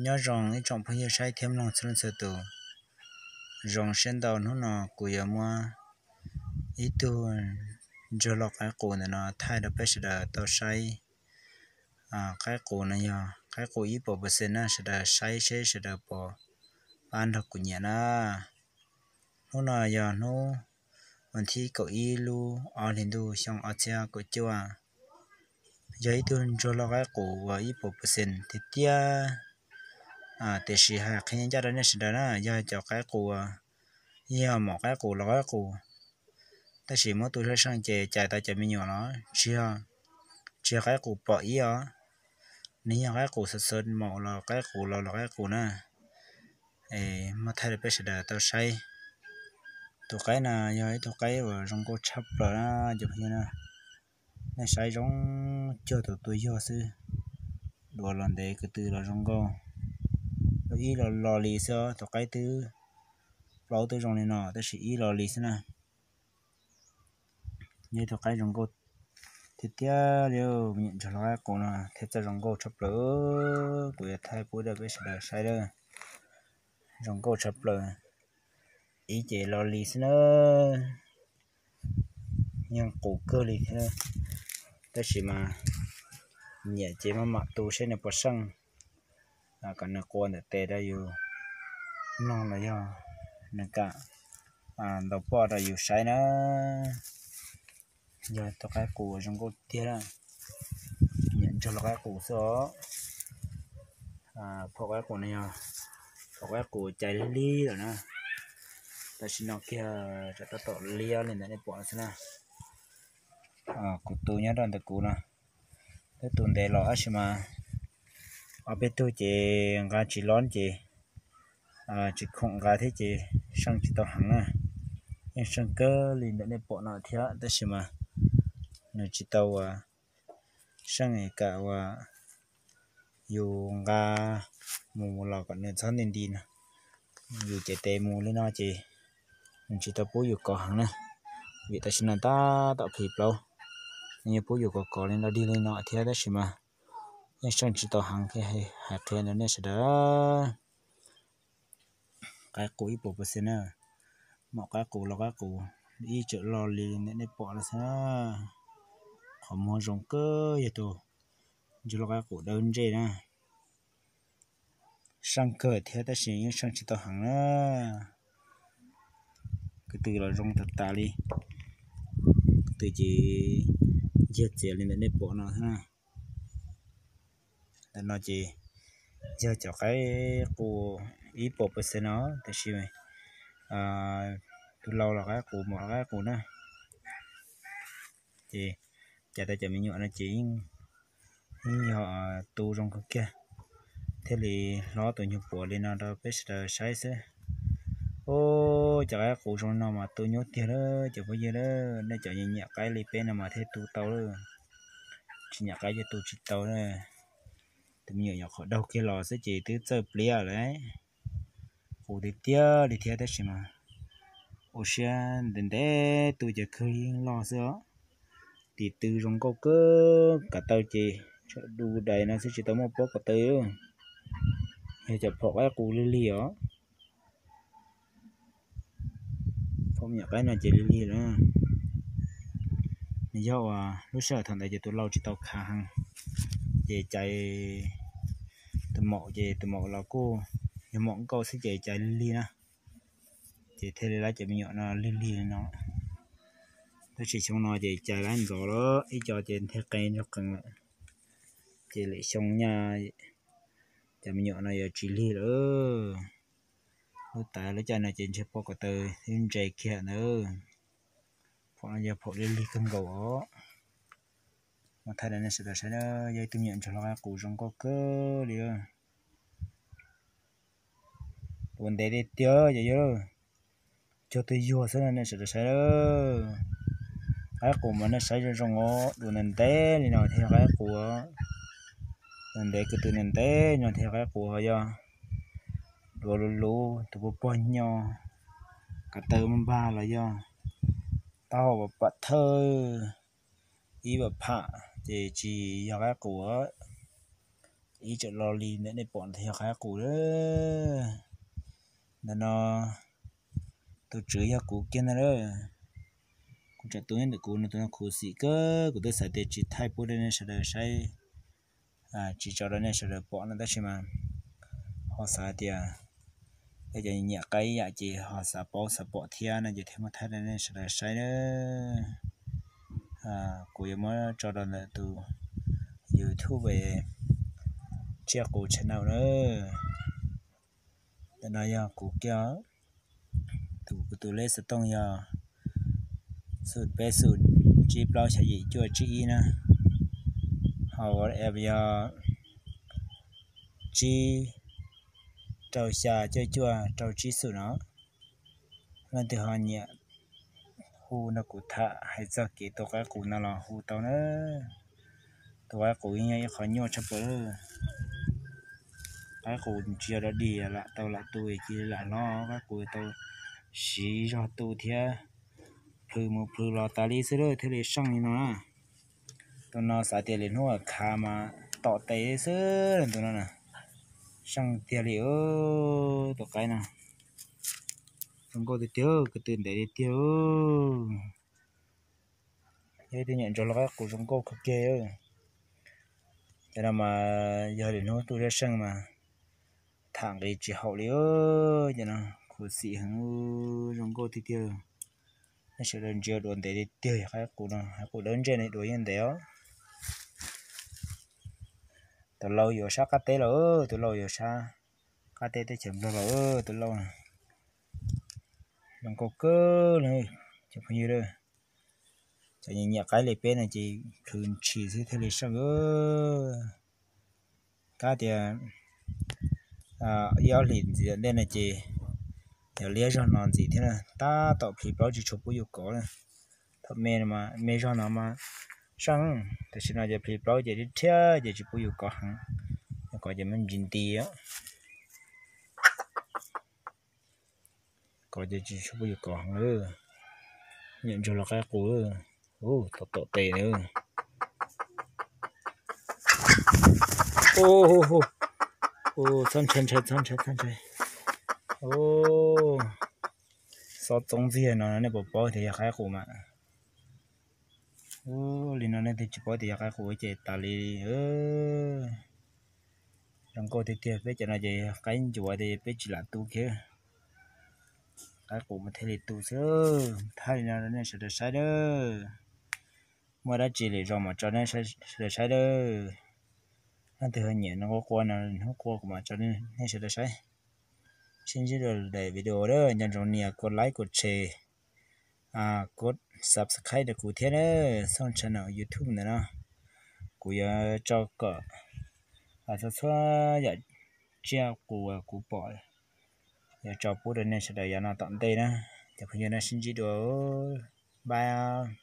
Nyob zoo ib tsoom phooj ywg saib thiab mloog txhua leej txhua tus. Zoo siab ntau hnub no kuv yuav muab ib tug ntsuag loj qaib qus ntawm no thaij rau peb sawv daws tau saib. Qaib qus no yog qaib qus ib puas percent na, sawv daws saib seb sawv daws puas pab nrog kuv nyiam na. Hnub no yog hnub vas thib kaum ib lub ob hlis ntuj xyoo ob txhiab kaum cuaj. Yog ib tug ntsuag loj qaib qus uas ib puas percent tiag tiag, tiam sis hais qhia ncaj rau nej sawv daws na, yog cov qaib qus, yog mom qaib qus los qaib qus, tab sis muab tu seej seej ces cais tau cov me nyuam los tsis yog, tsis yog qaib qus pom ib os, nws yog qaib qus xov xov maum los qaib qus los los qaib qus na. Muab thaij rau peb sawv daws tau saib. Tus qaib no yog ib tug qaib uas zoo nkauj tshaj plaws na cov phooj ywg na. Nej saib zoo cuag tus tuaj yog xwb, duav los ntev ko tw los zoo nkauj. Lub ib los los li xwb os, tus qaib twb plaub twb zoo li no tab sis ib los li xwb na. Yog ib tug qaib zoo nkauj tiag tiag li, me nyuam ntsuag loj qaib qus no thiaj txawj zoo nkauj tshaj plaws. Kuv yuav thaij pub rau peb sawv daws saib lawm, zoo nkauj tshaj plaws. Ib ces los li xwb na, yeej qus kawg li thiab, tab sis mas nyiam ces maj mam tu seb nws puas seej, kom nws qua ntawm tes rau yus mloog los yog nws kam ntaus poj rau yus saib na. Yog tus qaib qus zoo nkauj tiag, nyiam ntsuag loj qaib qus xwb os. Phom qaib qus no yog phom qaib qus cais lig lig lawm na, tam sim no kiag tsam tab tom liab li ntawm nej pom no xwb na. Kuv tu nyob rau ntawm kuv no, twb tu ntev los tab sis mas ob peb tug ces nqa tsis lob ces tsis khoom nqa thiab ces seej tsis tau heev na. Yeej seej kawg li ntawm nej pom no thiab tab sis mas nws tsis tau uas seej kam uas yus nqa mus los kom nws txhob nti nti no. Yus cev tes mus li no ces nws tsis tau pub yus kov heev na, vim tam sim no tab tom phim plaub, nws yeej pub yus kov kov li no dig li no thiab tab sis mas yeej seej tsis tau heev thiab. Hais qhia rau nej sawv daws, qaib qus ib puas percent na, mom qaib qus los qaib qus, ib tseem los li ntawm nej pom no xwb. Qhov muag zoo kawg, yog tus ntsuag loj qaib qus dawb ntsej na, seej kawg thiab tab sis yeej seej tsis tau heev na. Ko tw los zoo tag tas li, ko tw ces nciag txias li ntawm nej pom no xwb na. Ntawm no ces yog cov qaib qus ib puas percent no, tab sis tus lau los qaib qus, mom los qaib qus na. Ces cais tau cov me nyuam no ces yeej yog tu zoo kawg kiag, thiaj li hlob tus nyuag puav li no rau peb sawv daws saib xwb. Ub, cov qaib qus zoo li no mas tu nyuaj tiag lawm cov phooj ywg lawm, nej cov nyiam nyiam qaib li peb no mas thiaj tu tau lawm, tsis nyiam qaib ces tu tsis tau lawm. Tus me nyuam nyuam qhuav daug kiag los xwb ces twb txawj pliab lawm. Qus tiag tiag li thiab tab sis mas ua siab ntev ntev tu ces kawg yeej loj xwb os. Tis tw zoo nkauj kawg, kav taw ces tsuas du dais no xwb tsis tau muaj pob kav taw. Yog cov phom qaib qus lig lig os. Phom me nyuam qaib no ces lig lig lawm. Nws yog uas lub sij hawm thaum ntawd ces tus lau tsis tau khav heev, ces cais tus maum ces tus maum los kuj yog maum nkauj xwb ces cais lig lig na, ces thiaj li lawv cov me nyuam no lig lig li no. Tab sis xyoo no ces cais lawm ntxov lawm, ib co ces nthe qe nrog qees lawm, ces lwm xyoo nyaj cov me nyuam no yuav tsis lig lawm. Lub tav lub caij no ces ntshe pob ko taw twb ntse kiag ntawd. Phom no yog phom lig lig kawg nkaus os. Mas thaij rau nej sawv daws saib na, yog ib tug me nyuam ntsuag loj qaib qus zoo nkauj kawg li. Ua ntev tiag tiag ces yog cuag twb yuag xwb no nej sawv daws saib. Qaib qus mas nej saib zoo zoo os, dua ntev ntev li no thiaj yog qaib qus, dua ntev ko tw ntev ntev li no thiaj yog qaib qus, yog dua luv luv tus puag puag nyo, kav taw npag los yog taub hau pam thawj ib pam pham ces tsis yog qaib qus. ib tsoom lo li ntawm nej pom ntawd yog qaib qus lawm. Ntawm no tus tswv yog kuv kiag ntag lawm. Kuv tseem tu ntawm kuv no, tus no khuv xim kawg, kuv twb xav tias tsis thaij pub rau nej sawv daws saib, tsis tso rau nej sawv daws pom no tab sis mas ho xav tias peb cov nyiam qaib ib yam ces ho xav paub xav pom thiab no ces thiaj muab thaij rau nej sawv daws saib na. Kuv yuav muab tso rau ntawm tus YouTube Tsiaj Qus channel na. Ntawm no yog kuv kiag, tus kuv tus lej xov tooj yog xum peb xum tsib plaub xya yim cuaj tsib ib na. Ho WhatsApp yog tsib rau xya cuaj cuaj rau tsib xum no. Leej twg ho nyiam hu nrog kuv tham hais txog kev tua qaib qus no los hu tau na. Tua qaib qus yeej yog ib qho nyuaj tshaj plaws lawm. Qaib qus tsis yog dog dig lam tau lam tu, cia li lam hlob, qaib qus tau siv zog tu thiab, plhws mus plhws los tas li xwb lawm thiaj li seej li no na. Tus no xav tias lwm hnub khav mas tom tes xwb tus no na. Seej tiag li tus qaib no. Zoo nkauj tiag tiag, ko tw ntev tiag tiag. Yog ib tug nyiam ntsoov los qaib qus zoo nkauj kawg kiag. Cov no mas yog lwm hnub tuaj zaj seej mas tham nqi tsis haum li. Cov no khuv xim heev, zoo nkauj tiag tiag. Nej sawv daws ntsia dua ntev tiag tiag, qaib qus no, qaib qus dawb ntseg no dua yeej ntev os. Tus lauj yuav sab qab teb los, tus lauj yuav sab qab teb teb chaws Nplog los, tus lauj zoo nkauj kawg li cov phooj ywg. Cov nyiam qaib li peb no ces plhws ntshis xwb thiaj li seej. Kab tias ib ob hlis ntxiv tom ntej no ces yog liab zog no ntxiv thiab na, tab tom plhis plaub tsis tshua pub yus kov na. Thaum me, me zog no mas seej, tam sim no ces plhis plaub ces rhiab ces tsis pub yus kov heev, yus kov ces muaj ntsis nti. Kov ces tsis tshua pub yus kov heev lawm. Nyiam ntsoov los qaib qus, tom tom tes na. Txhob ntshai, ntshai, txhob ntshai, txhob ntshai. Xob txoob ntxiag no nej puas paub tias yog qaib qus mas. Li no nej twb tsis paub tias yog qaib qus ces tas li. Zoo nkauj tiag tiag, peb cov no ces qaib ncuav ces peb tsis lam tu kiag. Qaib qus mas thiaj li tu xwb. Thaij li no nej sawv daws saib lawm. Muaj dab tsi lwm zaus mam tso nej sawv daws saib lawm. Leej twg ho nyiam no qua qua no, hnub qua kuv mam tso nej sawv daws saib. Sib ntsib dua daim video lawm, nco ntsoov nias kuv like kuv share, kuv subscribe rau kuv thiab na. Txhooj channel YouTube ntawm no kuv yuav tso kom txhua txhua yam tsiaj qus kuv pom yuav tso pub rau nej sawv daws yav no tom ntej na. Cov phooj ywg, nej sib ntsib dua, bye.